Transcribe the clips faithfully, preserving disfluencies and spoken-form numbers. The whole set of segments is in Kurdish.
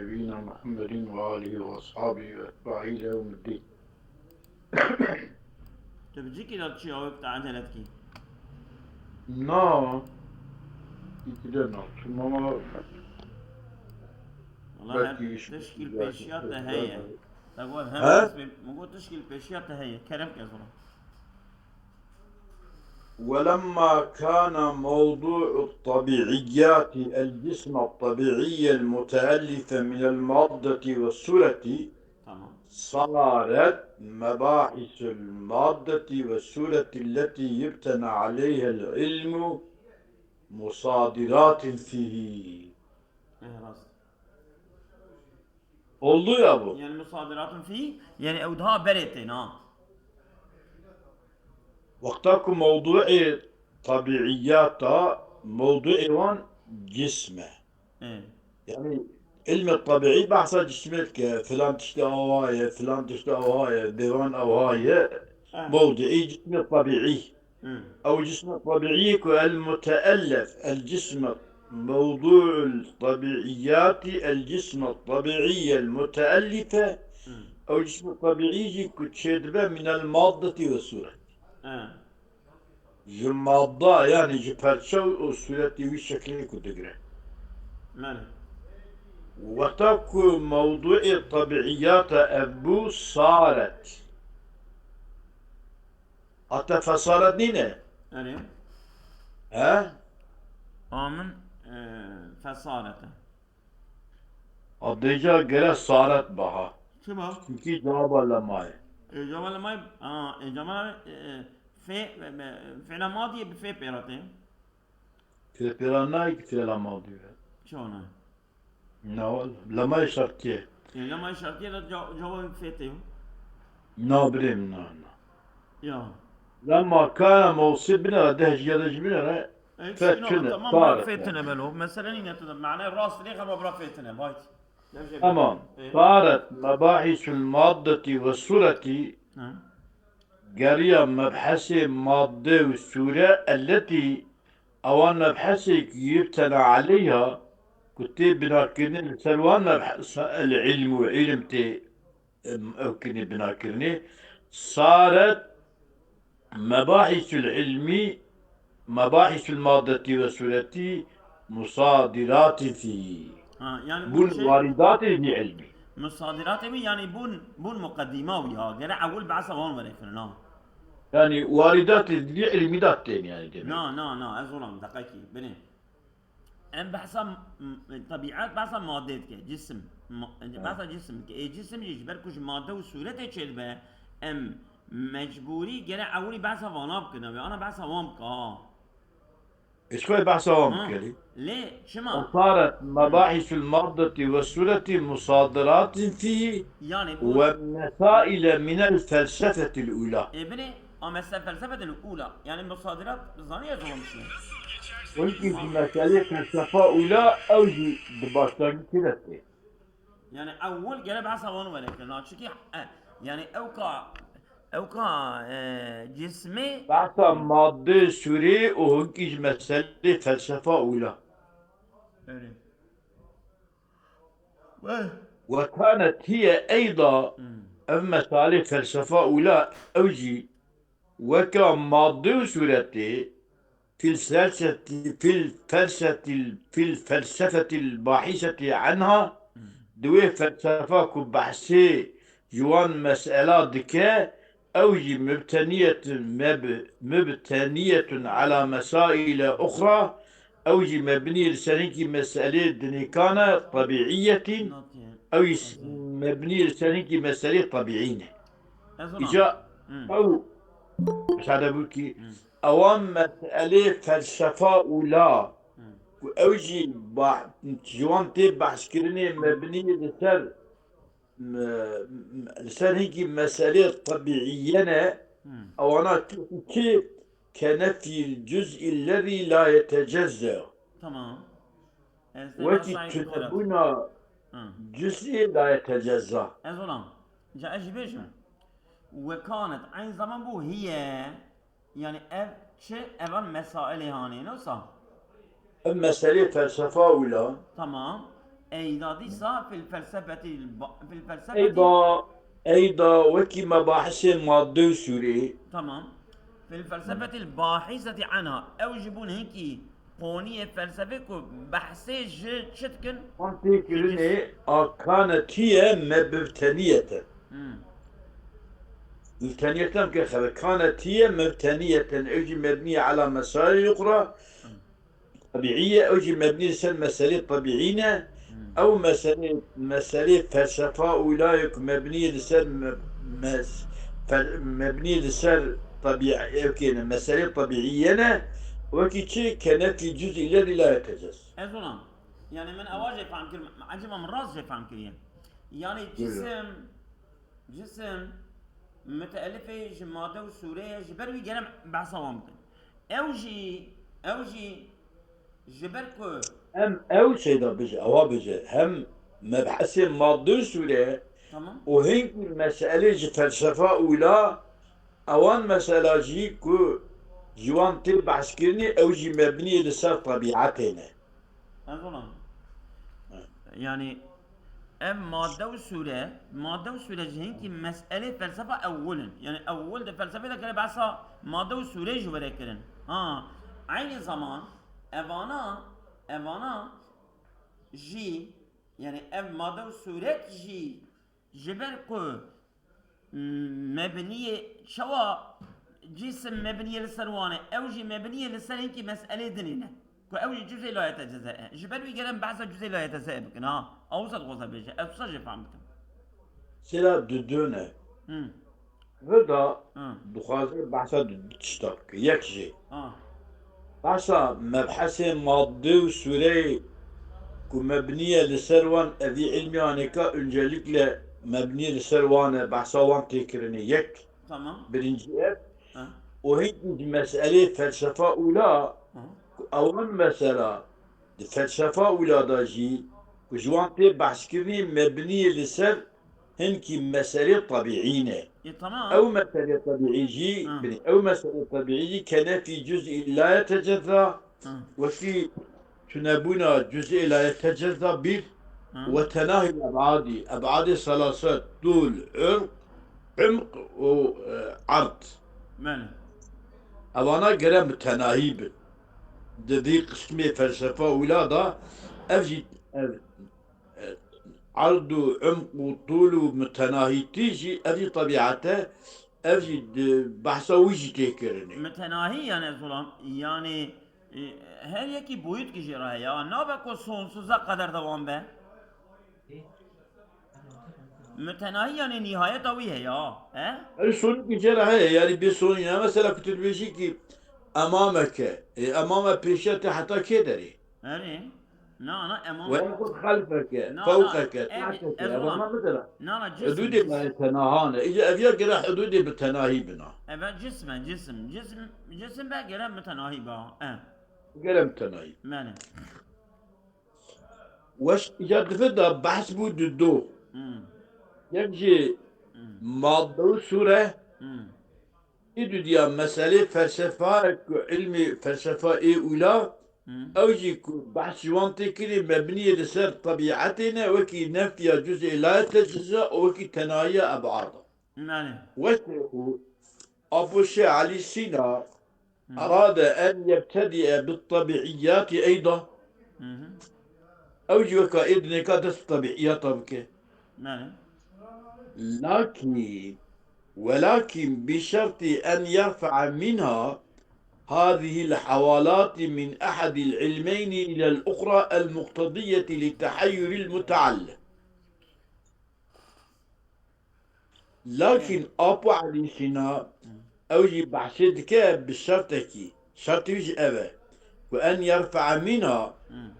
نبينا محمد وآله وأصحابه وأتباعه إلى يوم الدين. Tu bi cîkî de çi awek te ecelet kî? Na. Îtide na. Çima Wala her tişkî li pêşiya te heye. Te got hem He? dest pê, min got tişkî li pêşiya te heye. Kerem ke zora. ولما كان موضوع الطبيعيات الجسم الطبيعي المتألف من المادة والصورة Tamam. صارت مباحث المادة والصورة التي يبتنى عليها العلم مصادرات فيه. Eh, rast. Oldu ya bu. Yani musadiratun fi, yani ew daha berê tên ha. Wexta ku mewduê tebiiyata, mewduê wan cism e. Evet. Yani ilmê tebiî behsa cismê dike, filan tiştê awa ye, filan tiştê awa ye, bêvan awa ye. Evet. Mewduê cismê tebiî. Hı. Ew cismê tebiî ku el muteellef, el cism, mewdu'ul tebiiyati, el cism tebiiyel muteellife, Hı. ew cismê tebiî jî ku çêdibe minel maddeti ve suret. Evet. Ji madda, yani ji perçe û sûretê wî şeklê ku digire. Mele. Wexta ku mewduê tebiiyata ev bû, saret. Ate fesaret nîne? Erê. He? Amin e, fesarete. Adêca gere saret baha. Çima? Çünkü cevaba lemaye. E, cevaba lemay, a, e, cevaba e, e, fe, e, e, fela madiye bi fe pêrate. Fê pêra nayê ki fêla madiye. Çona. Na wala. Lemay şertiye. E, lemay şertiye de ca- cevabê fê tê. Na birêm na na. Ya. Lema kana mewsif binere, deh ji ya de ji binere. E, Fe şuna, tune, tamam, saret. Fetine belo. Mesele nîne tu de. Mane rast lê xema bira fetine. Vay. Tamam. Saret mebahîsul maddeti ve sureti, Hı. geriya mebhesê madde û sûre, elletî, ewan mebhesê ku yubtena aleyha, ku tê binakirinê li ser wan mebhesa el ilm û ilm tê, em, ew kirinê binakirinê, saret mebahîsul ilmî, mebahîsul maddetî ve sûretî musadiratin fî. Ha, yani Bûn bu şey, waridatê vî ilmî. Musadiratê wî yani bûn, bûn muqedîma wî ha. Gere ewil behsa wan were kirin ha. Yani waridatê vî ilmî da tên yani demek. Na, na, na, ez olam deqekî. Binê. Em behsa m- m- tebiat, behsa madde dike, cisim. Ma- Behsa cisim dike. Ê cisim jî ji ber ku ji madde û sûretê çêdibe, em mecbûrî gere ewilî behsa vana bikin. Ew ana behsa wan bike ha. Ê, ji xwe behsa wan Ha. bikerî. Lê çima? Saret mebahîsul maddeti ve sûretî musadiratin fî Yani bu ve mesaile minel felsefetil ula. E binê, a mesela felsefetin ula. Yani musadirat zaniye zor bir şey. Wekî ji meselê felsefa ula ew jî di başlangî tê de tê. Yani ewil gere behsa wan were kirin. Çünkü e, yani ewka ewka e, cismê Behsa madde sûrê û hinkî ji meselê felsefa ula. Öyle. Ve Ve kanet hiye eyda Hmm. ev mesalê felsefa ula ew jî weka madde û sûretê fil felsefetil, fil felsefetil, fil felsefetil bahîsetî anha di wê felsefa ku behsê ji wan mesela dike, ew jî mubteniyetun, meb-, mubteniyetun ala mesaile uxra, ew jî mebnî li ser hinkî meselê dinêkan e, tebîiyetin, Not ye. ew jî s- mebnî li ser hinkî meselê tebîî ne. Ez ona. Îca Hmm. ew, müsaade bû ki, Hmm. ewan meselê felsefa û la, Hmm. ku ew jî ba-, ji wan tê behskirinê mebnî li ser, me-, li ser hinkî meselê tebîiye ne, Hmm. ewana ki, ki kenefîl cüz'î lezî la yetecezze. Tamam. Ez Wekî sana saygı duyarım. tunebûna Hı. cüz'î la yetecezza. Ez olam. Ca ez jî bêjim. Ve kanet. Aynı zaman bu hiye. Yani ev çi? Evan mesailê hanê. Nosa? Ev meselê felsefa û la. Tamam. Eyda dîsa fil felsefetil ba-, fil felsefeti Eyda, eyda wekî mebahisê madde û sûrê. Tamam. Fil felsefetil bahiseti anha. Ew ji bûn hinkî qoniyê felsefê ku behsê ji çi dikin? Wan tê kirinê a kane tiye mebteniyete. Hmm. Mebteniyeten ke xebe kane tiye mebteniyeten. Ew jî mebniye ala mesail uxra. Tabiî ye, ew jî mebnî li ser meselê tabiî ne. Hmm. Ew meselê, meselê felsefa û îlahê ku mebnî li ser me-, mes-, fel-, mebnî li ser tabiî, ew kê ne, meselê tabiîye ne. Wekî çi? Kenefî cüz'î lel îlahê tecez. Ez olam. Yani min ewa jê fehm kir, ecaba min rast jê fehm kiriye. Yani Buyurun. cisim, Cisim, müteellifê ji made û sûre ye, ji ber wî gerek behsa wan bikin. Ew jî, ew jî ji ber ku Em ew şeyda bije, ewa bije, hem mebhesê madde û sûre Tamam. û hinkî meselê ji felsefa û la, ewan mesela jî ku ji wan tê behskirinê, ew jî mebniyê li ser tebîetê ne. Ez olam. Yani ev madde û sûre, madde û sûre ji hinkî meselê felsefa ewil in. Yani ewil de felsefê de kere behsa madde û sûre jî were kirin. Ha, aynı zaman evana, evana jî, yani ev madde û sûret jî ji ber ku mebniyê çawa cisim mebniyê li ser wan e, ew jî mebniyê li ser hinkî meselê dinê ne. Ku ew jî cüzê layete ceze e. Ji ber wî gerek behsa cüzê layete ze bikin ha. Ew wisa dixwaze bêje. Ez wisa jê fehm bikim. Sêra didû ne. Hı. Vir da Hı. dixwaze behsa du tişta bike. Yek jî. Ha. Behsa mebhesê madde û sûreyê ku mebnî ye li ser wan, evî ilmiya nêka öncelikle mebnî li ser wan e, behsa wan tê kirinê. Yek. Tamam. Birinci ev. Ha. Û hinkî ji meselê felsefa û la, Hı. ku ewan mesela di felsefa û la da jî ku ji wan tê behskirinê mebnî ye li ser hinkî meselê tebîî ne. E, tamam. Ew meselê tebîî jî, Ha. binê, ew meselê tebîî jî kenefî cüz'î la yetecezza, Ha. wekî tunebûna cüz'ê la yetecezza bir Ha. we tenahî ebadî, ebadê selase, tûl, urq, umq û, e, erd. Belê. Evana gere mutenahî bin. Di vî qismê felsefa û la da ev jî, ev, e, erd û umq û tûl û mutenahîtî jî, ev jî tebîet e, ev jî di behsa wî jî tê kirinê. Mutenahî yani ez olam, yani, e, her yekî boyut ki jê re heye. Nabe ku sonsuza qeder dewam be. Mutenahî yani nihayeta wî heye, ha? He? Ev sonik jê re heye, yani bê sonî ne. Mesela ku tu dibêjî ki emameke, e, emame pêşiya te heta kê derê? Erê. Na, na, emam. Ve yaqut xelfeke, Na, na, fewqeke, ev, tahteke, ez ev olam. Ama mesela Na, na, cisim, hududê cisim. layete naha ne. Îca ev ya gere hududê mutenahî bina. Evet, cisim, cisim. Cisim, cisim be gere mutenahî be. E. Gere mutenahî. Belê. Weş, îca di vir da behs bû di do. Hmm. Yek jî Hmm. madde û sûre, Hmm. ê dudiya meselê felsefa ku ilmê felsefa ê ûla, Hmm. ew jî ku behs ji wan tê kirî mebniyê li ser tebîetê ne, wekî nefya cüz'ê la yetecezza û wekî tenahiya eb'ada. Belê. Weş û Apo Şêx Elî Sîna Hmm. erade en yebtedi'e bit tebi'iyyati eyda. Hı hı. Ew jî weka ê dinêka dest bi tebiiyata bike. Belê. Lakin, welakin bi şertî en yerfa'a minha hazihil havalati min ehadil ilmeyni ilel uxra el muqtediyeti li tehayyuril muteallim. Lakin Apo Elî Sîna, ew jî behsê dike bi şertekî. Şertê wî jî ev e. Ku en yerfe'a mîna,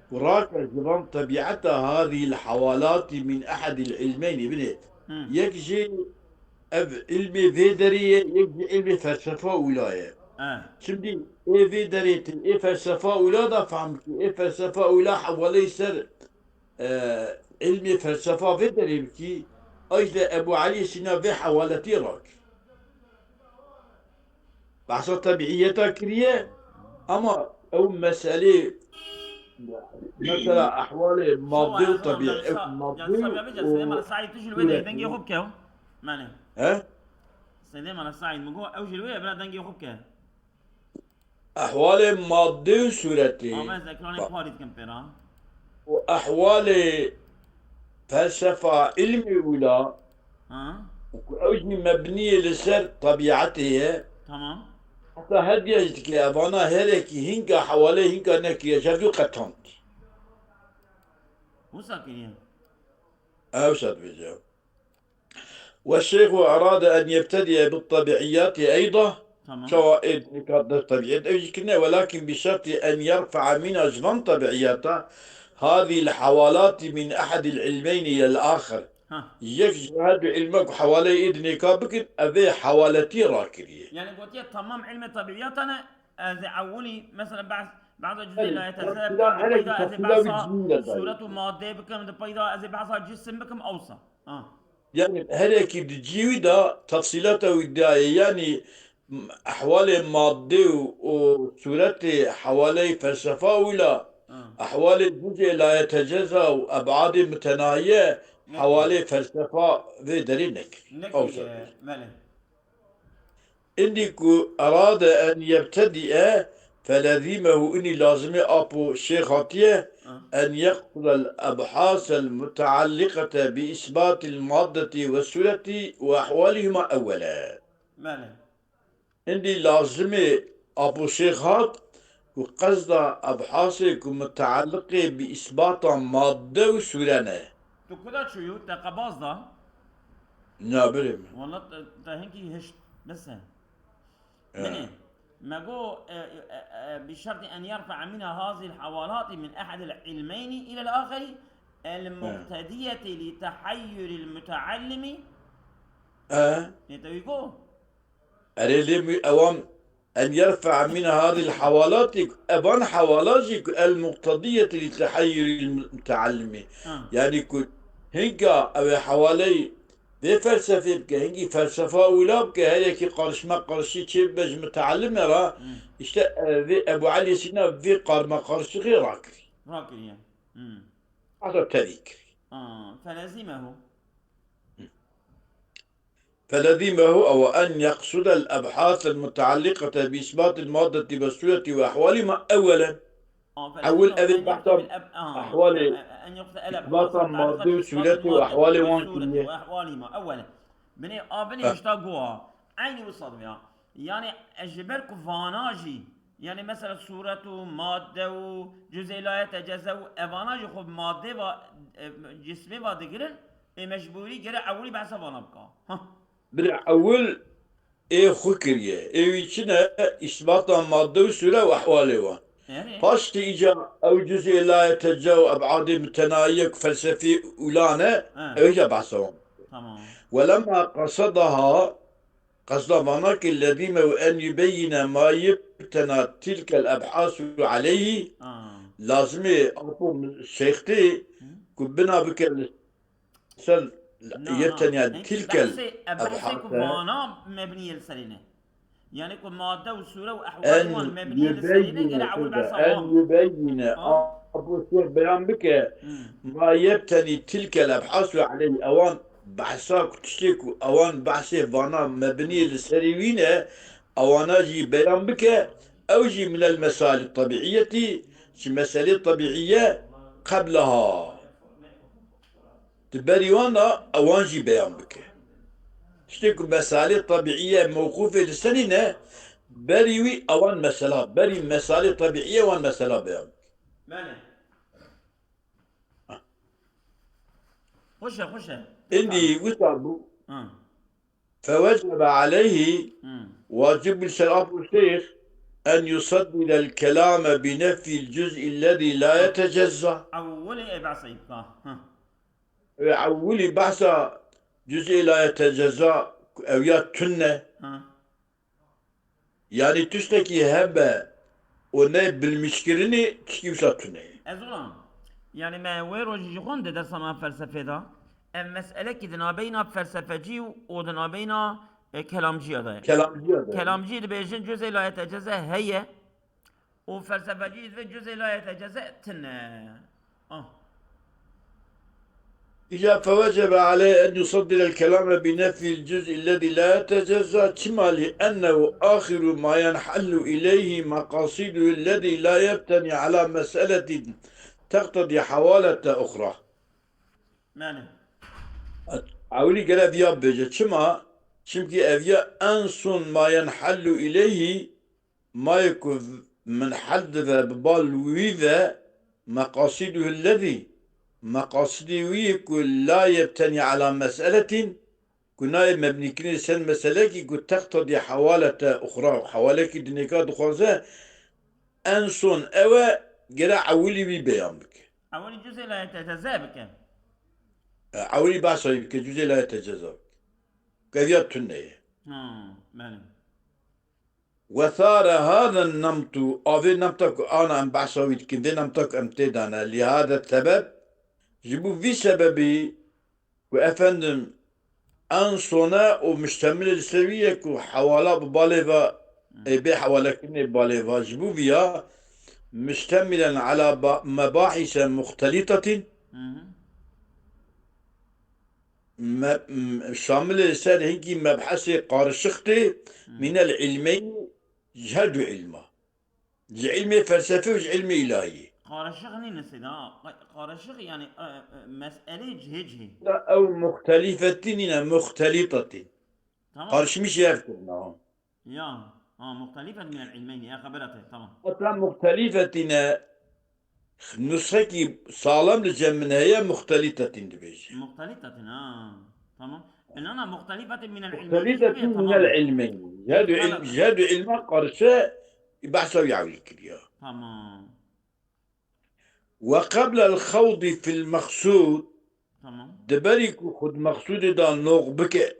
ku rake ji van tebîeta hadîl hewalatî min ehedîl ilmeynî binê. Yek jî ev ilmê vê derê ye, yek jî ilmê felsefa ûla ye. Şimdi ê vê derê tê, ê felsefa ûla da fehm dike. Ê felsefa ûla hewaleyî ser e, ilmê felsefa vê derê bikî, a jî de Ebû Elî Sîna vê hewaletî rakir. Behsa tebîiyeta kiriye, ama ew meselê Mesela ehwalê madde û tabiî, ev madde û Seydê Mala Saîd tu jî li wê de dengê xwe bike. Mane. He? Seydê Mala Saîd min got ew jî li wê ye, bila dengê xwe bike. Ehwalê madde û sûretê. Ama ez ekranê parî dikim pê re. Û ehwalê felsefa ilmê wila. Ha? Û ku ew jî mebnî ye li ser tebîetê ye. Tamam. Heta her diya jî dike evana herekî hînka hewalê hînka nekiriye, ji hevdû qetand. Wisa kiriye. Ew sa dibêje. والشيخ أراد أن يبتدئ بالطبيعيات أيضا. Tamam. Çawa ê nika di tebîet ew jî kirine, welakin bi şertî en yerfe'a mina ji van tebîeta hadî l hewalati min ehedî l ilmeyni ilel axir. Ha. Yek ji her du ilme ku hewaleyê ê di nêka bikin, ev ê hewaletî rakiriye. Yani gotiye tamam ilmê tebîata ne, ez ê ewilî, mesela, behs, behsa cüzê la yetezeheb bikim, di peyda ez ê behsa suret û madde bikim, di peyda ez ê behsa cisim bikim, ewsa. Ha. Yani herekî di cî wî de tefsîlata wî daye. Yani ehwalê madde û, û sûretê hewaleyê felsefa wî la, ehwalê cüzê la yeteceza û ebadê mutenahiye hewalê felsefa vê derê nekir. Ew Belê. Îndî ku erade en yebtedîe felezîmehu, înî lazimê apo şêx hatiye, en yeqsudel ebhasel mutealliqete bi îsbatil maddetî ve sûretî ve ehwalihima ewwele. Belê. Îndî lazimê apo şêx hat ku qesda ebhasê ku mutealliqê bi îsbata madde û sûre ne. Tu kuda çûyû? Te qebaz da? Na birê min. Wala te, te hinkî hişt. Bes e. Binê. Me go, e, e, e, bi şertî en yerfe'a mina hazil hewalati min ehedil ilmeyni ilel axeri el muqtediyeti li tehayyuril muteallimi. E. Nê te wî go? Erê lê mi ewan en yerfe'a min hadil hewalati, evan hewala jî ku el muqtediyeti li tehayyuril muteallimi. Ha. Yani ku hinka ew ê hewaleyî vê felsefê bike, hingî felsefa wila bike, her yekî qarşima qarşî çê bibe ji muteallime re, işte, e, vê Ebu Elî Sîna vê qarma qarşixê rakirî. Rakiriye. Hmm. Heta tevî kirî. Ha, felezimehu. فلزمه أو أن يقصد الأبحاث المتعلقة بإثبات المادة والصورة وأحوالهما أولا. Ewil ev ê behsa ehwalê îsbata madde û sûretê û ehwalê wan kiriye. Binê a binê hişta goha. Eynî wisa dibe ya. Yani ji ber ku vana jî, yani mesela sûret û madde û cüzê la yeteceza û evana jî xwe madde va, e, cismê va digirin, ê mecbûrî gere ewilî behsa vana bika. Hah. Bira ewil ê xwe kiriye. Ê wî çi ne? Îsbata madde û sûre û ehwalê wan. Paştî îca ew cüzê la yeteceza û ebadê mutenahiye ku felsefî ûlan e, ew îca behsa wan. Tamam. Welemma qesadaha, qesda vana kir, lezîmehu en yubeyyine ma yebtena tilkel ebhasu aleyhî, lazimê apo şêxtê ku bina bike li ser yebtena tilkel ebhase. Vana mebnî ye li serê ne. Yani ku madde û sûre û ehwalê wan mebnî ye li serê ne, gere ewil behsa wan. En yubeyyine, apo şêx beyan bike, ma yebtenî tilkel ebhasu aleyhî, ewan behsa ku tiştê ku ewan behsê vana mebnî li serî wî ne, ewana jî beyan bike, ew jî minel mesalî tebîiyetî, ji meselê tebîiye qebleha. Di berî wan de ewan jî beyan bike. Tiştê ku mesalê tebîiye mewqûfê li serî ne, berî wî ewan mesela, berî mesalê tebîiye wan mesela beyan bike. Belê. Xweş e, xweş e. Îndî wisa bû. Ha. Fewecebe aleyhî, wacib bû li ser apo şêx, en yuseddidel kelame bi nefyil cüz'î lezî la yetecezza. Ewwelî ê behsa îbqa. Ha. Ew ê ewwelî behsa cüz'ê la yetecezza, ew ya tune. Ha. Yanî tiştekî hebe û ne bilmîşkirinê tiştî wisa tune ye. Ez ona. Yanî me wê rojî jî xwend di dersa me felsefê de. Ev meselekî di nabeyna felsefecî û di nabeyna, e, kelamciya de ye. Kelamciya de. Kelamcî dibêjin cüzê la yeteceze heye. û felsefecî divê cüzê la yeteceze tine. Ah. Îca fewecebe aleyh en yuseddire el-kelame bi nefyil cüz'i lezî la yeteceza, çima li ennehu ahiru ma yenhallu ileyhi meqasiduhu lezî la yebteni ala meseletin teqtedî havalete uxra. Belê. Ewilî gere viya bibêje. Çima? Çimkî ev ya en son ma yenhallu ileyhi, mayê ku minhel dibe bi bal wî ve, meqasiduhu lezî, meqasidê wî yê ku la yebteni ala meseletin, ku nayê mebnîkirinê ser meselekî ku teqtedî hewalete uxra, hewalekî dinêka dixwaze, en son ew e, gere ewilî wî beyan bike. Ewilî cüzê la yeteceze bike. E, ewilî behsa wî bike, cüzê la yeteceza bike. Ku ev ya tune ye. Ha, belê. Wesare hazen nemtu, a vê nemta ku ana em behsa wî dikin, vê nemta ku em tê de ne, lî hade sebeb, ji bo vî sebebî ku efendim en sone û muştemilê li ser wî ye ku hewala bi balê ve, ê bê hewalekirinê balê ve, ji bo viya muştemilen ala ba-, mebahîse muxtelîtetîn, Hı hı. me-, m-, şamilê ser hinkî mebhesê qarişiq tê, mînel îlmeyn, ji her du îlma. Ji îlmê felsefê û ji îlmê îlahiyê. Qarişiq nîne seyda, ha. Qarişiq yani, e, e, meselê cihê cihê. Ya ew muxtelîfetî nîne, muxtelîtetîn. Tamam. Qarışmış ev kirina. Ya, ha, muxtelîfet minel îlmeyni, ya xebera te, tamam. Heta muxtelîfetîne, nusxekî salam li cem min heye, muxtelîtetîn dibêje. Muxtelîtetîn, ha. Tamam. Enana muxtelîfetin minel ilmi. Muxtelîfetin minel ilmi. Ji her du il-, ji her du ilma qarşe behsa wî ewil kiriya. Tamam. Ve qeblel xewdî fil meqsûd, Tamam. di berî ku xud meqsûdê de noq bike,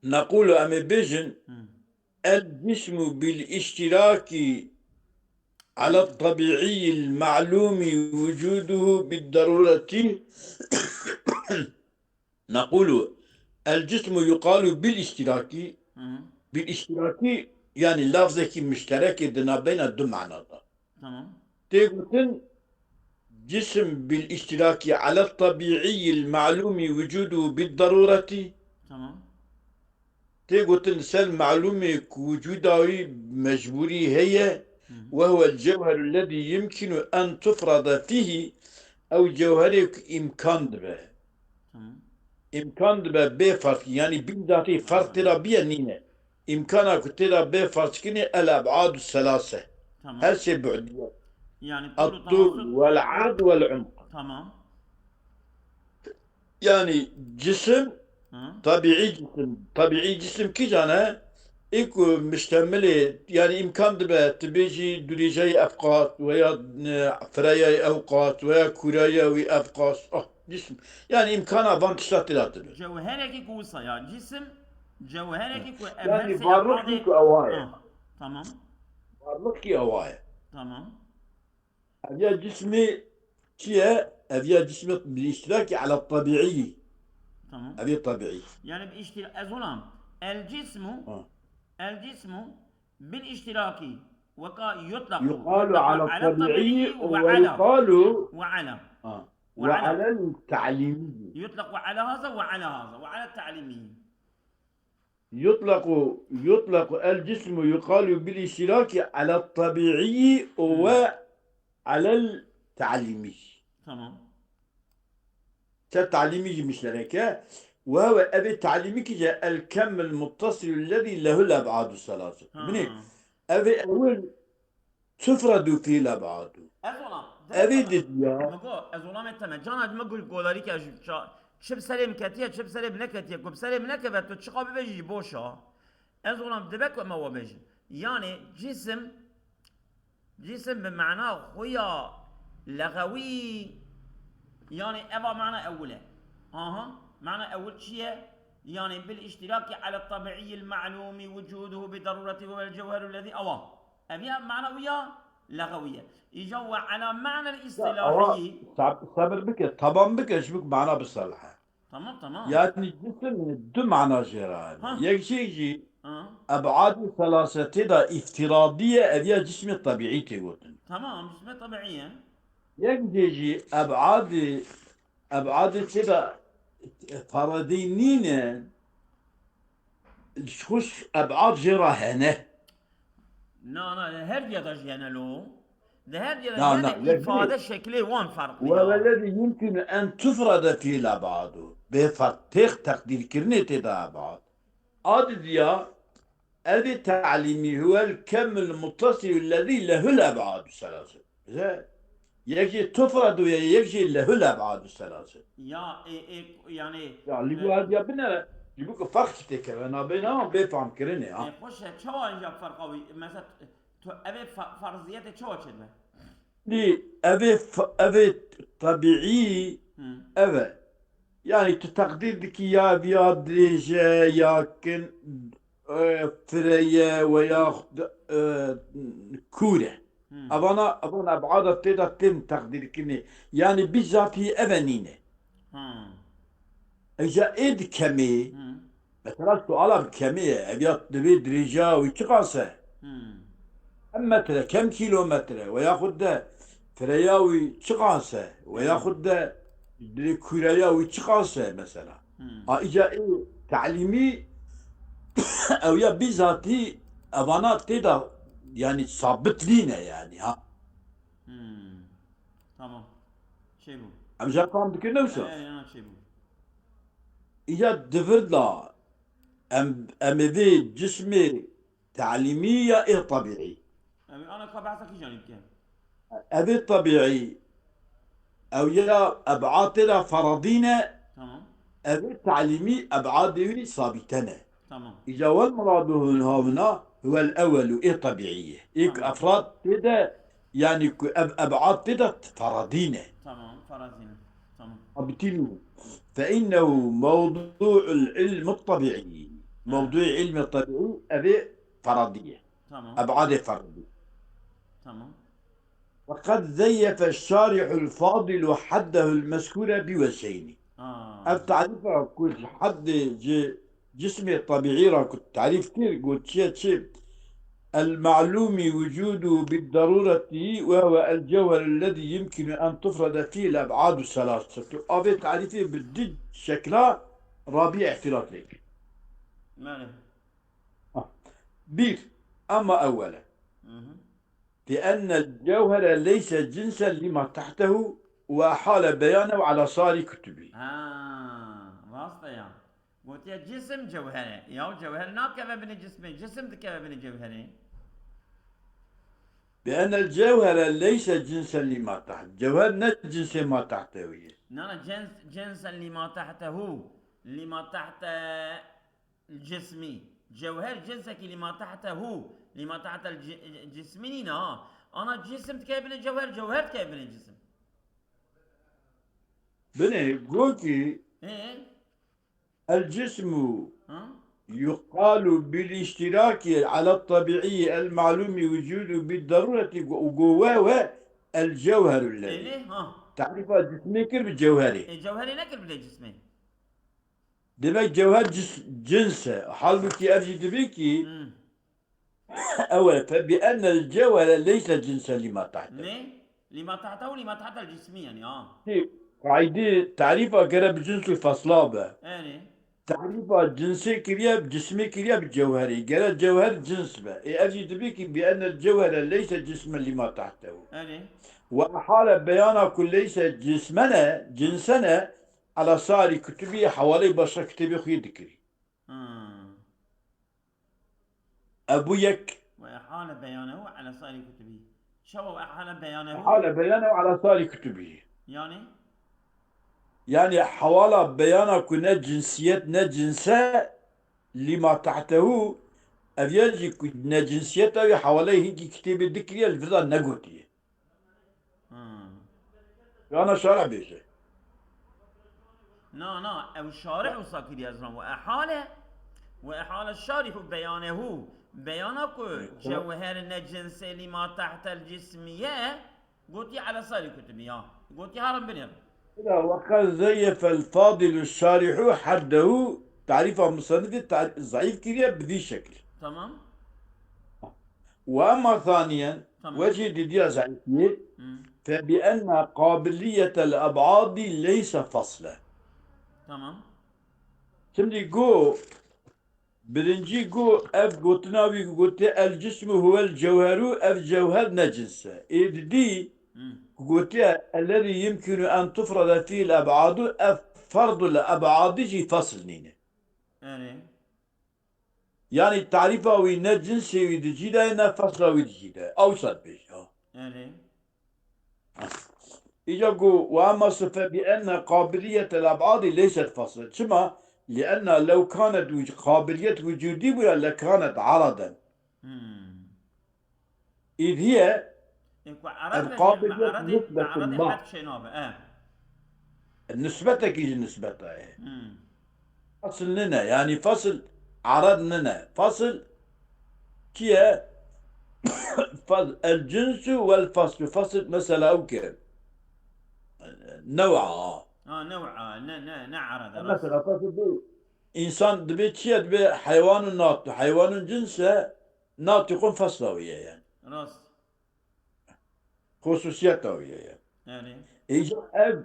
neqûlu, em ê bêjin, Hı. el cismu bil iştiraki ala tabî'iyil ma'lûmi wucuduhu bid darureti. Neqûlu, el cismu yuqalu bil iştiraki. Hı hı. Bil iştiraki, yani lafzekî müşterekê di navbeyna du mana de. Tamam. Tê gotin, cisim bil iştiraki ala tabî'iyil ma'lûmi wucuduhu bid darureti. Tamam. Tê gotin ser malûmê ku wicûda wî mecbûrî heye, Hı hı. Ve huwel cewheru lezî yumkinu en tufrada fîhî, ew cewherê ku îmkan dibe. Tamam. Îmkan dibe bê ferz, yanî bîn zatî ferz tê de biye nîne. Îmkana ku tê de bê ferz kirinê el eb'adu selase. Tamam. Her sê bu'diye. Yani At-tul vel ard vel umq. Tamam. Yani cisim, Hı. Tabiî cisim. Tabiî cisim kîjan e? Ê ku muştemilê, yani îmkan dibe, tu bêjî durêjayî ev qas, veya, e, firayayî ew qas, veya kûrayî wî ev qas. Ah, cisim. Yani îmkana van tişta tê de dibe. Cewherekî ku wisa ya. Cisim, cewherekî ku ev Yani her sê varlık efradê- ki ewa ye. Ha, tamam. Varlık ki ewa ye. Tamam. Ev ya cismê çi ye? Ev ya cismê bi iştirakî ala tabiî. Tamam. Ev ya tabiî. Yani bi iştir-, ez olam. El cismu, Ha. El cismu bil iştiraki. Weka yutlaqu. Yuqalu ala tabiî tabiî ve ve ala. yuqalu, Ve ala. ha, Ve ve ala. alel ta'lîmî. Yutlaqu ala haza ve ala haza. Ve ala ta'lîmî. Yutlaqu, yutlaqu el cismu yuqalu bil iştiraki ala tabiî ve alel ta'lîmî. Tamam. Ser ta'lîmî jî muşterek e. Ve ve ev ê ta'lîmî kî je el kemmil muttasilu lezî lehul eb'adu selase. Ha. Binê, ev ê ewil tufradu fîl eb'adu. Ez olam. Ev ê didiya. Migo, ez olam ê teme. Cana dime gul godarî ke ji ça-, çi bi serê min ketiye, çi bi serê min neketiye. Ku bi serê min nekeve, tu çiqa bibêjî jî boş a. Ez olam dibe ku me wa bêjin. Yani cisim, cisim bi mana xwe ya lexewî, yani eva mana ewil e. Aha, mana ewil çi ye? Yani bil iştiraki ala tabiiyil ma'lumi wucuduhu bi darureti ve vel cevheru lezî ewa. Ev ya mana wî ya lexewî ye. Îca ve ala ma'nel Ya, istilahî. sab-, sabir bike, taban bike, ji bo mana bisalihe. Tamam, tamam. Yani cisim du mana jê re hene. Ha. Yek jî jî Ha. Eb'adê selasetê de îftiradî ye, ev ya cismê tebîî tê gotin. Tamam, cismê tebîî ye. Yek jê jî eb'adê, eb'adê tê de feredî nîne, ji xwe eb'ad jê re hene. Na, na, her diya da jî hene lo. Di her diya da Na, jî na, hene, yek îfade nî. şeklê wan ferqlî Ve ya. veledi yumkinu en tufrade fî leb'adu. Bê ferq têx teqdîrkirinê tê de eb'ad. A didiya, evê te'lîmî huwel kemul muttasilu lezî lehul eb'adu selaset. Bize yek jê tufradu ye, yek jê lehul eb'adu selaset. Ya, e, e, yani, Ya, lî e, bu her diya bine, lî bu ki ferq têkeve, nabê ne, bê famkirinê, ha. E, xweş e, çawa înca ferqa wî? Mesela, tu evê fa- ferziyetê çawa çêdibe? Lî evê f- evê tebîî Hı. ev e. Yani tu teqdîr dikî ya ev ya dirêj e, ya kin, e, fire ye, we ya xu- e, kûr e. Hı. Evana, evana eb'ada tê de tên teqdîrkirinê. Yani bîzatî ev e nîne. Hı. Îca ê di kemê, Hı. mesela suala bi kemê ye. Ev ya divê dirêja wî çiqas e? Hı. Hem metre, kem kîlometre, we yaxud de fireya wî çiqas e? We Hı. yaxud de di kureya wî çiqas e mesela? Hı. A îca ê te'lîmî ew ya bîzatî evana tê de yani sabit nîne yani ha. Hı. Tamam. Şey bu. Em jî fam dikin ne wisa? E, e, şey bu. Îca di vir de em, em ê vê cismê te'lîmî ya ê tebîî. Em ana ka behsa kîjanî bike? Evê tebîî ew ya eb'adê de feredî ne, Tamam. evê te'lîmî eb'adê wî sabîte ne. Tamam. Îca wel muradu hûn havina huwel ewelu ê tebîî ye. Ê ku Tamam. efrad tê de, yani ku ev eb'ad tê de feredî ne. Tamam. Feredî ne. Tamam. Abitînû. Fe innehu mewdû'ul ilmi tebîî. Mewdû'ê ilmi tebîî evê feredî ye. Tamam. Eb'adê feredî. Tamam. Ve qed zeyyefe şarihul fadilu haddehul mezkure bi weceyni. Ha. Ev tarîfa ku ji heddê ji cismê tebîî re ku tarîf kir, gotiye çi? El ma'lûmî wucûdû bid darûretî ve huwe el cewherul lezî yumkinu en tufrede fîhil eb'adu selasetu. Avê tarîfê bi du şekla rabî îhtilat lê kir. Belê. Bir, emma ewwele. Hı hı. Bi ennel cewhere leyse cinsen lima tehtehu ve ehale beyanehu ala sari kutubi. Ha, rast e ya. Gotiye cisim cewher e. Ya cewher nakeve binê cismê, cisim dikeve binê cewherê. Bi ennel cewhere leyse cinsen lima tehtehu. Cewher ne cinsê ma tehtehu ye. Na, na, cins, cinsen lima tehtehu. Lima tehte cismî. Cewher cinsekî lima tehtehu. Lima tehte ci- cismî nîne ha. Ana cisim dikeve binê cewher, cewher dikeve binê cisim. Binê gotî Ê? el cismu Ha? yuqalu bil iştiraki ala tabi'i el ma'lumi wucudu bid darureti û go we we el cewherul lezî. Êlê? Ha. Tarîfa cismê kir bi cewherê. E, cewherê nekir binê cismê. Demek cewher cis, cins e. Halbuki ev jî dibê ki Hmm. ew e fe bi ennel cewhere leyse cinsen lima tahte. Ne? Lima tahte û lima tahte cismî yani ha. Ki qaydî tarîfa gere bi cins û fasla be. Yani. Tarîfa cinsê kiriye, cismê kiriye bi cewherê. Gere cewher cins be. Ê ev jî dibê ki bi ennel cewhere leyse cismen lima tahtehu. Yani. Ve ehale beyana ku leyse cismene, cinsene, ala sari kutubi hewaleyê başka kitêbê xwe yê dikirî. Hmm. Ebu yek. Ve ehale beyanehu ala sari kutubi. Çawa ve ehale beyanehu? Ehale beyanehu ala sari kutubi. Yani? Yani hewala beyana ku ne cinsiyet ne cinse lima tahtehu, ev ya jî ku ne cinsiyeta wî hewaleyê hinkî kitêbê dikiriye li vir de negotiye. Hmm. Yana şara bêje. Na, na, ew şarih wisa kiriye ez ve ehale, ve ehale şarihu beyanehu. Beyana ku Evet. cewher ne cinsê lima tahtel cismiye, gotiye ala sari kutubi ya. Gotiye harim binêr. Ve qed zeyyefel fadilu şarihu haddehu tarîfa musannifê tar-, zayîf kiriye bi vî şekil. Tamam. Ve emma thaniyen, Tamam. wecihê didiya zayîfiyê, Hmm. fe bi enne qabiliyetel eb'adî leyse fasle. Tamam. Şimdi go, birinci go, ev gotina wî ku gotiye el cismu huvel cewheru, ev cewher ne cins e. Ê didî Hmm. ku gotiye ellezî yumkinu en tufrada fîhil eb'adu, ev ferdul eb'adî jî fasl nîne. Erê. Yanî tarîfa wî ne cinsê wî di cî de ye, ne fesla wî di cî de ye. Ewsa dibêje. Ha. Erê. Îca ku, "Ve emma sife bi enne qabiliyetel eb'adî leyset faslen." Çima? "Li enne lew kanet wic-, qabiliyet wicudî bûya le kanet araden." Hmm. Îd hiye Ê ku erad Ev be, qabiliyet erad, nisbetun erad ma. Heft şey nabe. E. Nisbetekî ji nisbeta ye. Hmm. Fasl nine. Yanî fasl erad nine. Fasl çi ye? Fasl, el cinsu vel faslu. Fasl mesela ew ke new'a. Ha, new'a, ne, ne, ne erad. Mesela fasl bu. Însan dibê çi ye? Dibê heywanun nat-, heywanun cins e, natiqun fasla wî ye yani. Rast. Xususiyeta wî ye yani. Yani. Îca ev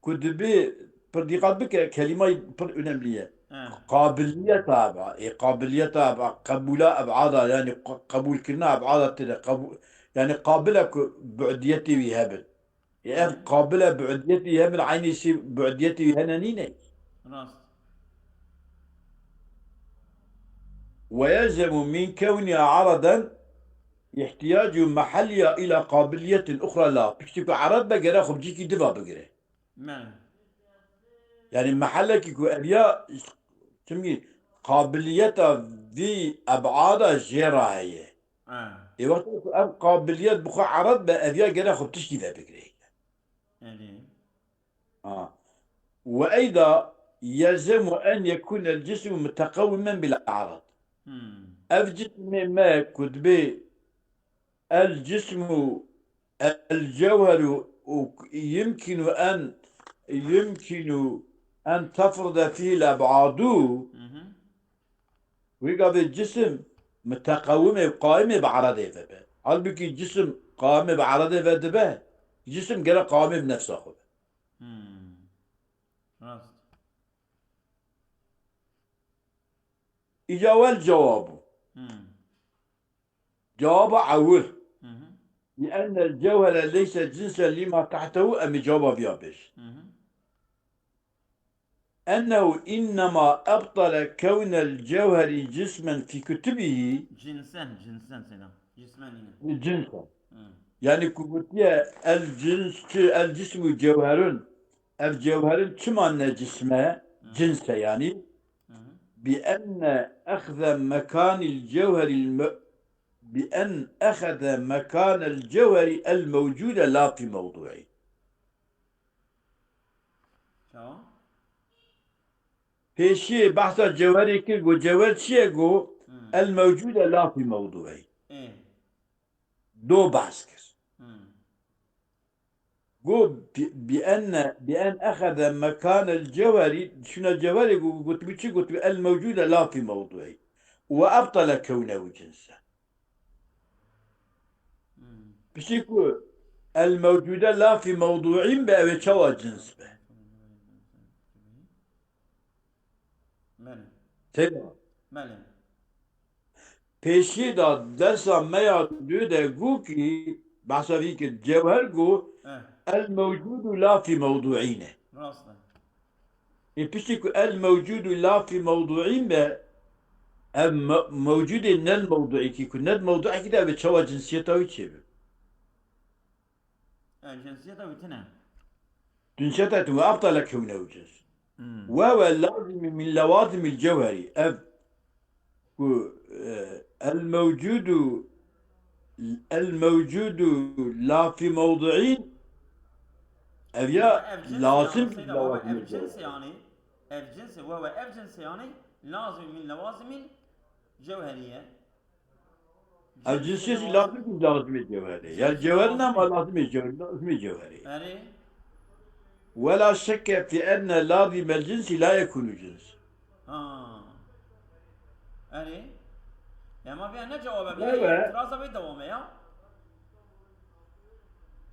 ku dibê pir dîqat bike, kelîmayî pir önemlî ye. He. Qabiliyeta eb'a, ê qabiliyeta eb'a, qebûla eb'ada, yani qe-, qebûlkirina eb'ada tê de, qebû-, yani qabile ku bu'diyetê wî hebin. Ê ev qabile bu'diyetî hebin, eynî sî bu'diyetî hene nîne. Rast. Ve yelzemu min kewniha araden ihtiyacu mehelliha ila qabiliyetin uxra la. Piştî ku erad be gere xwe bi cîkî diva bigire. Me. Yani mehelekî ku ev ya, çimkî qabiliyeta vî eb'ada jê re heye. Ha. Ê wexta ku ev qabiliyet bi xwe erad be, ev ya gere xwe tiştî vebigire. Erê. Ha. Ve eyda yelzemu en yekûnel cismu muteqewimen bil erad. Hmm. Ev cismê me ku dibê el cismu el cewheru û yumkinu en, yumkinu en tefride fîhil eb'adu. Hı hı. Wê gavê cisim muteqewimê, qaimê bi eradê ve be. Halbukî cisim qaimê bi eradê ve dibe, cisim gere qaimê bi nefsa xwe be. Hmm. Rast. Îca wel cewabu. Hmm. Cewaba ewil. Hı hı. Li ennel cewhere leyse cinsen lima tahtehu, em ê cewaba viya bêjin. Hı hı. Ennehu innema ebtale kewnel cewheri cismen fî kutubihi. Cinsen, cinsen selam. Cismen yine. Cinsen. Hı. Yani ku gotiye el cins, çi, el cismu cewherun. Ev cewherin çima ne cisme, Hı. cinse yani. Hı hı. Bi enne ehze mekanil cewheril me-, bi en ehze mekanel cewheri el mewcude la fi mewdu'i. Tamam. Pêşiyê behsa cewherê kir, got cewher çi ye? Got, Hmm. El mewcude la fî mewdu'ê. Ê. Do behs kir. Hmm. Got bi, bi enne, bi en ehede mekanel cewheri, şuna cewherê got, got bi çi? Got bi el mewcude la fî mewdu'ê. Ve ebtale kewnehu cinse. Hmm. Piştî ku el mewcude la fî mewdu'în be, ew ê çawa cins be? Belê. Têda. Belê. Pêşiyê de dersa me ya dû de gûkî behsa vî kir. Cewher got, Eh. El mewcudu la fî mewdu'în e. Rast e. Ê piştî ku el mewcudu la fî mewdu'în be, ev me-, mewcudê nel mewdu'îkî ku ned mewdu'îkî de ev çawa cinsiyeta wî çêbe? E, cinsiyeta wî tune. Cinsiyeta tune, ebtale kewnehu cins. Hmm. Ve ve lazimî min lewazimil cewheri. Ev ku, e, el mewcudu, el mewcudu la fî mewdu'în, ev ya lazim lewazimil cewheri. Ev cins e, ve ve ev cins e, yani lazim min lewazimil cewheriye. Ev cinsiyet jî lazim jî lazimê cewherê. Ya cewher ne ma lazimê cewher, lazimê cewherê. Erê. Wela şekke fi enne lazimel cinsi la yekunu cins. Ha. Erê. Ya ma vêya ne cewab e, vêya Evet. îtiraza vê dewam e ya.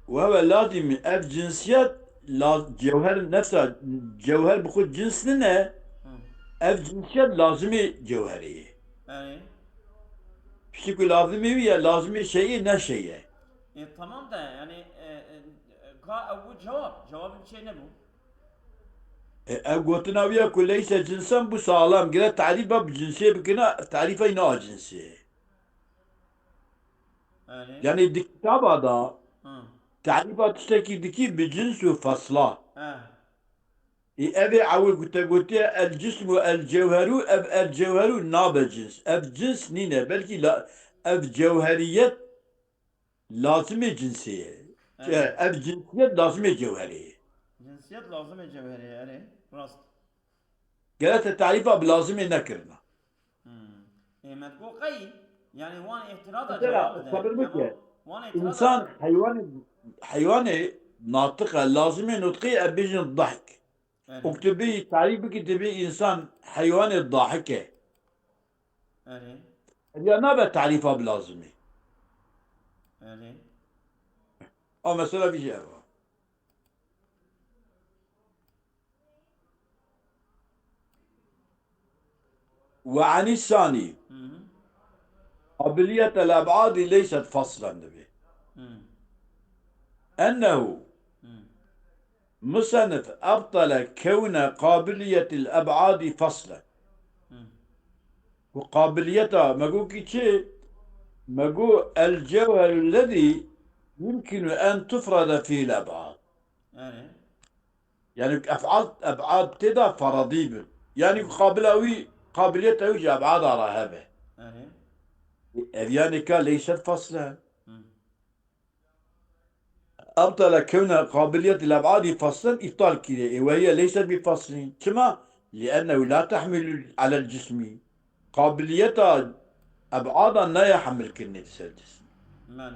Wewe lazimî ev cinsiyet la-, cewher nefsa cewher bi xwe cins nine. Hı. Ev cinsiyet lazimî cewherê ye. Erê. Piştî ku lazimî wî ye, lazimî şeyî ne şey e. E, tamam da yani e, e, ka ew bû cewab. Cewabê çê nebû. E, ev gotina wî ye ku leyse cinsen bû saxlem. Gere tarîfa bi cinsê bikine, tarîfa yî ne a cinsê. Erê. Yani di kitaba da Hı. tarîfa tiştekî dikî bi cins û fasla. He. Ê, ev ê ewil ku te gotiye el cism û el cewheru, ev el cewheru nabe cins. Ev cins nîne, belkî la, ev cewheriyet lazimê cinsê ye. Evet. E, ev cinsiyet lazimê cewherê ye. Cinsiyet lazimê cewherê ye, erê. Rast. Gere te tarîfa bi lazimê nekirina. Hmm. Ê, me digo qey, yani wan îtirada Mesela, cevab bide. Sabir bike. Wan îtirada İnsan heywanê, heywanê natiqe, lazimê nutqê e bêjin dahk. Erê. Û tu bî tarîf bikî, tu bî însan heywanê dahik e. Erê. Ev ya nabe tarîfa bi lazimî. Erê. A mesela vî jî ev a. Ve anî sanî. Hı hı. Qabiliyetel eb'adî leyset faslen dibe. Hı. Ennehu. Hı. Musennif ebtale kewne qabiliyetil eb'adî faslen. Hı. Ku qabiliyeta, me got kî çi? Me got el cewherul lezî yumkinu en tufrade fîhil eb'ad. Yani. Yani ef'al, eb'ad tê de feradî bin. Yani ku qabila wî, qabiliyeta wî ji eb'ada re hebe. Yani. Ev yani ka leyset faslen. Hı. Ebtale kewne qabiliyetil eb'adî faslen îptal kiriye. Ê we hiye leyset bi faslin. Çima? Li'ennehu la tehmilu alel cismi. Qabiliyeta eb'ada nayê hemil kirinê li ser cism. Belê.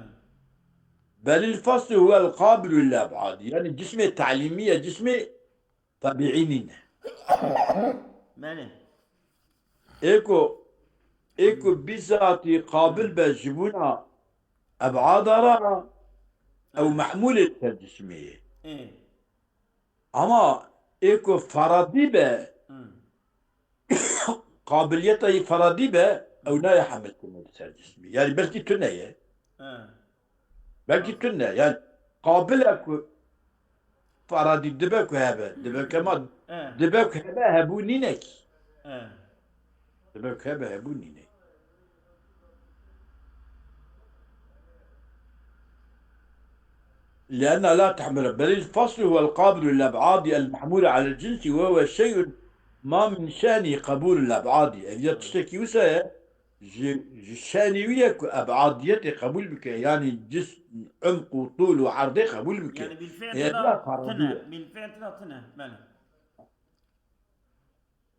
Belil faslu huwel qabilu lil eb'adî. Yani cismê talîmî ye, cismê tebîî nîne. Belê. Ê ku, ê ku bîzatî qabil be ji bûna eb'ada re, ew mehmûlê li ser cismê ye. Ê. Ama ê ku feradî be, Hı. qabiliyeta yî feradî be, ew nayê hemil kirinê li ser cismê. Yani belkî tune ye. He. Belkî tune. Yani qabil e ku feradî dibe ku hebe. Dibe ku hema, He. dibe ku hebe hebû nîne kî. He. Dibe ku hebe hebû nîne. لأن لا تحمل، بل الفصل هو القابل للأبعاد المحمول على الجنس، وهو شيء ما من شأنه قبول الأبعاد. Ev ya tiştekî wisa ye, ji, ji şenî wî ye ku eb'adiyetê qebûl bike, yanî cis, umq û tûl û erdê qebûl bike. Yani bilfiil Ê, tira ya tine, bilfiil tira tine, belê.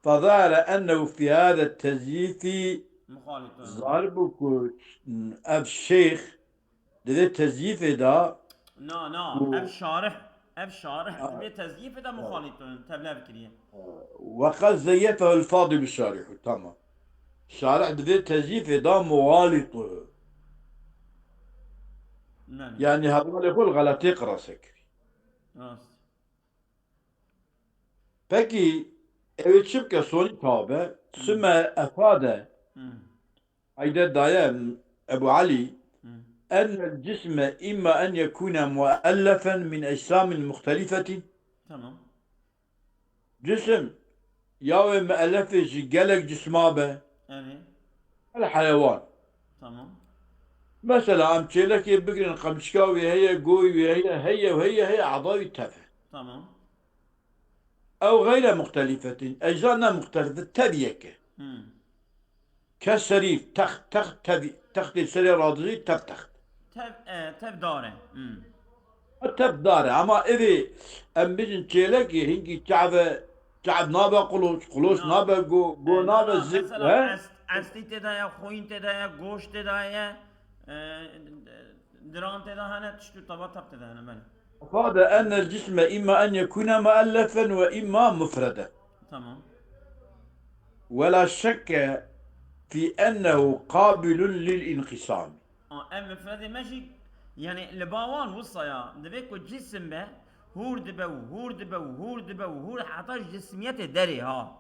فظهر أنه في هذا التزييف Muxalîtun. Zahir bû ku ev şeyx di vê tezyîfê de Na, na, ku ev şarih, ev şarih Ha. di vê tezyîfê de muxalîtun, tevlev kiriye. وقد زيفه الفاضل الشارح. Tamam. Şarih di vê tezyîfê de muxalîtun. Belê. Yani hevalê xwe li xeletê qirase kirî. Rast. Pekî, ew ê çi bike? Sonî tabe, Hı. Sümme efade, Hı. Ayde daye, Ebu Alî, Hı. Ennel cisme imma en yekûne muellefen min ecsamin muhtelifetin. Tamam. Cisim, ya wê muellefê ji gelek cisma be. Evet. El heyewan. Tamam. Mesela em çêlekê bigirin, qemçika wê heye, goy wê heye, heye û heye heye, eda wî tev e. Tamam. Ew xeyre muxtelîfetin, ecza ne muxtelîf e, tev yek e. Hmm. Kes serîr, text, text, tev, textê serê radizî, tev text. Tev, e, tev dar e. Hmm. Tev dar e, ama êdî em bijin çêlekê, hingî çav e, çav nabe quloç, quloç Na. nabe go, go E, nabe na, zik, mesela he? est-, estî tê de ye, xwîn tê de ye, goşt tê de ye, e, diran tê de hene, tişt û teva tev tê de hene, belê. Efade ennel cisme imma en yekûne muellefen ve imma mufreden. Tamam. ولا شك في أنه قابل للانقسام. A, ev mifredê me jî, yani li ba wan wisa ya, divê ku cisim be, hûr dibe û hûr dibe û hûr dibe û hûr heta ji cismiyetê derê ha.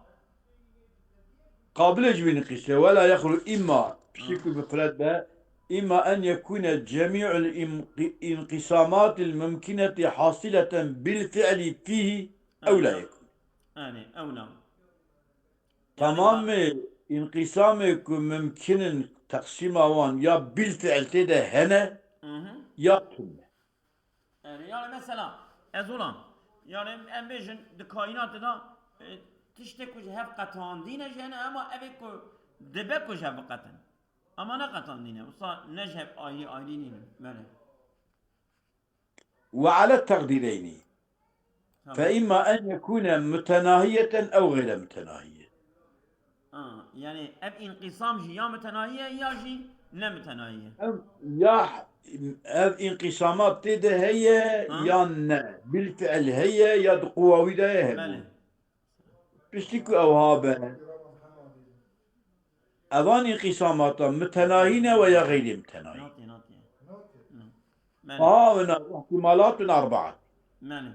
قابل ji wî nqîsê, ولا يخلو إما, piştî ku mifred be, إما أن يكون جميع الانقسامات الممكنة حاصلة بالفعل فيه أو لا يكون. Yani, ew na. Tamamê înqîsamê ku mimkin in teqsîma wan ya bilfiil tê de hene ya tune. Yani, yani mesela, ez olam, yani em bêjin di kaînatê de, e, tiştê ku ji hev qetandîne jî hene, ama evê ku dibe ku ji hev biqetin. Ama neqetandîne, wisa ne ji hev ayrî ayrî nîne. Belê. وعلى التقديرين. فإما أن يكون متناهية أو غير متناهية. Ha, yani ev înqîsam jî ya mitenahî ye ya jî ne mitenahî ye. Ev ya ev înqîsamat tê de heye yan ne? Bilfiil heye ya di quwa wî de ye hebû. Belê. Piştî ku ew habe, evan înqîsamata mitenahî ne we ya xeyrê mitenahî? Natiye, natiye. Belê. Aha, wina ihtimalatun erbaat. Belê.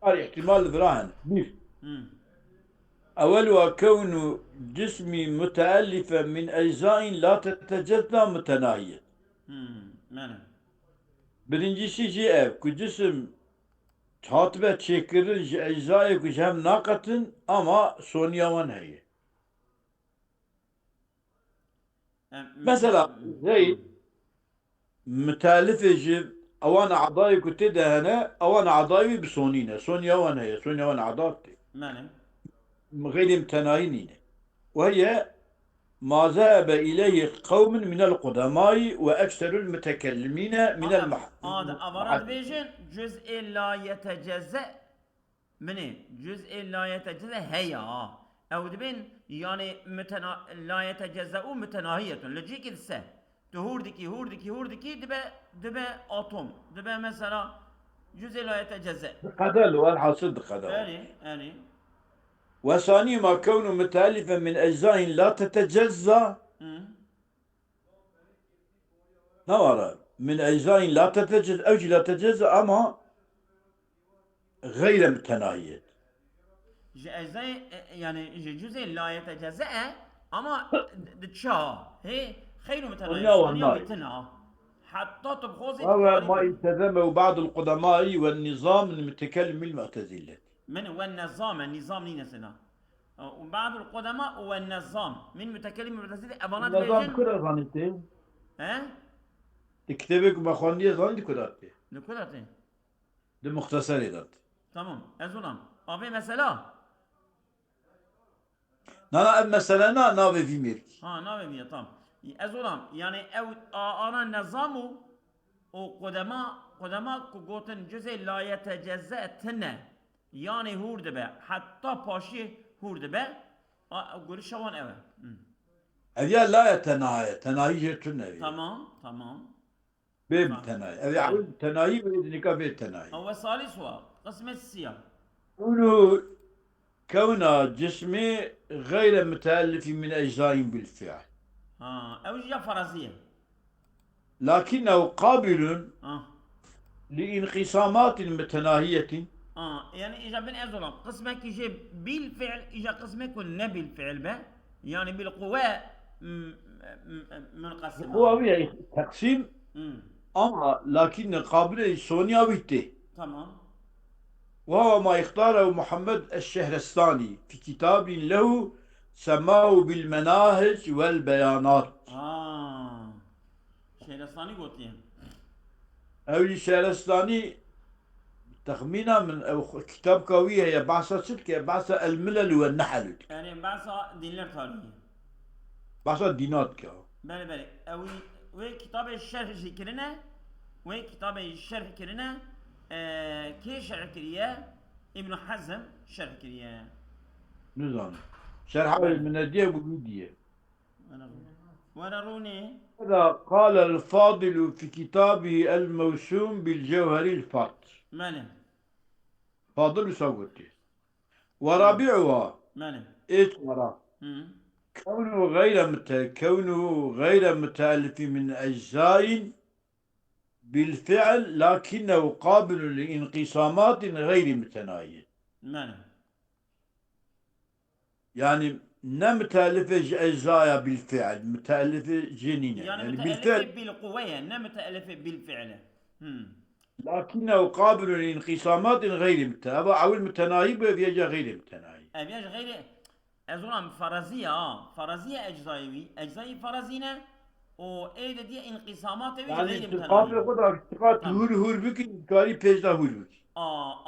Çar ihtimal li vira hene. Bir. Hmm. أولها كون جسمي متألفا من أجزاء لا تتجزأ متناهية. Hmm. Belê. Birincisi jî ev, ku cisim hatibe çêkirin ji eczayê ku ji hev naqetin, ama soniya wan heye. Em, Mesela, hey, mitelifê ji ewan adayê ku tê de hene, ewan adayê wî bi sonî ne. Soniya wan heye, soniya wan ada tê. Belê. Xeyrê mitenayî nîne. Weye, ما ذهب إليه قوم من القدماء وأكثر المتكلمين من Aa, المح- aa, di avara dibêjin, cüz'ê la yetecezze. Binê, cüz'ê la yetecezze heye ha. Ew dibên, yani, mütena-, la yetecezze û mütenahiyetun. Li cîkî dise. Tu hûr dikî, hûr dikî, hûr dikî, dibe, dibe atom. Dibe mesela cüz'ê la yetecezze. Diqede li, welhasil diqede. Erê, erê. وثانيهما كونه متألفا من أجزاء لا تتجزأ. Hı. Ne wara. من أجزاء لا تتجزأ، ew jî la tetecezze ama xeyre mitenahiyet. Ji eczayê, e, yani ji cüz'ê la yetecezze e, ama di çi ha? Hê, xeyr û mitenahiyet. Sonya Sonya wannay. Wîtin ha. Hatta tu bixwazî وهو ما التزمه بعض القدماء والنظام من متكلم المعتزلة. Min we nezam e, nizam nîne sena. Û ba'dul qudema û we nezam. Min mütekellim mütezî evana Nezam dibêjin. Kura zanî tê? He? Di kitêbê ku me xwendiye zanî di kura tê? Li kura tê? Di muxteserê de tê. Tamam. Ez olam. Avê mesela. Nana ev mesele na navê vî mêrkî. Ha, navê vî, tamam. Ez olam. Yani ew a, ana nezam û û qudema, qudema ku gotin cüz'ê la yetecezze tine. Yani hûr dibe. Heta paşî hûr dibe. A, gurişa wan ew e. Hı. Ev ya la ye tenaye. Tenayî jê tune ye. Tamam, tamam. Bê bi tenayî. Ev ya ew tenayî bê dinika bê tenayî. Ew salis wa. Qismet siya. Unu kewna cismê xeyre müteellifi min eczayîn bil fiil. Ha, ew jî ya farazî ye. Lakinnehu qabilun Ha. li inqisamatin mütenahiyetin. Ha, yani îja bin ez olam. Qismekî jê bil fiil, îja qismek ku ne bil fiil be. Yani bil quwe m- m- m- munqasima. Quwa wî ye teqsîm Hmm, ama lakinne qabilê soniya wî tê. Tamam. وهو ما اختاره محمد الشهرستاني في كتاب له سماه بالمناهج والبيانات. Ha. Şehrestanî gotiye. Ew jî Şehrestanî texmîna min ew xwe- kitabka wî heye, behsa çi dike? Behsa El Milel we Nehel dike. Yani behsa dinler tarihi. Behsa dîna dike. Belê, belê. Ew wê kitabê şerh jî kirine. Wê kitabê şerh kirine. E, kê şerh kiriye? Îbn Hezm şerh kiriye. Nizanim. Şerha wê min nediye, bu wî diye. Were rûnê. هذا قال الفاضل في كتابه الموسوم بالجوهر الفاضل. Belê. Fadil wisa gotiye. ورابعها Belê. ê çara. Hı. كونه غير مت-، كونه غير متألف من أجزاء بالفعل، لكنه قابل لانقسامات غير متناهية. Mene. Yani ne müteellife ji eczaya bil fiil, müteellife ji nîne. Yani Yani bil fiil. müteellife bil quweye, ne müteellife bil fiile. Hmm. Lakinnehu qabilun li inqisamatin gayri müte-, eva ewil mütenahi bu, ev yece gayri mütenahi. Ev yece gayri, ez olam faraziye ha. Faraziye eczayê wî. Eczayê farazî ne. O ê de diye inqisamatê wî Yani gayri tu qafê mütenahi. xwe da tu Tamam. hûr hûr bikî, karî pêş de hûr bikî. A,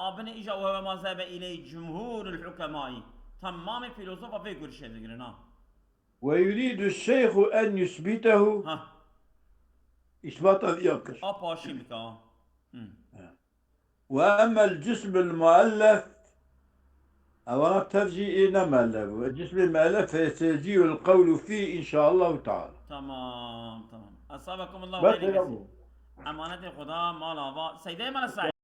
abine îja we ve ma zebe iley cumhurul hukemai. Tamamê filozofa vê görüşe digirin ha. Ve yuridu şeyhu en yusbitehu. Ha, İsbat ev yakir. a paşî bike ha. Hmm. Ve emmel cismil muellef. Evana tevcî ê ne muellef bû. Cismil muellef feyecîul qewlu fî inşaallahu teala. Tamam, tamam. Esabekumullahu Bes hayran ya kesin. bu. Emanetê Xweda, mal ava. Seydeyê me li Seîd.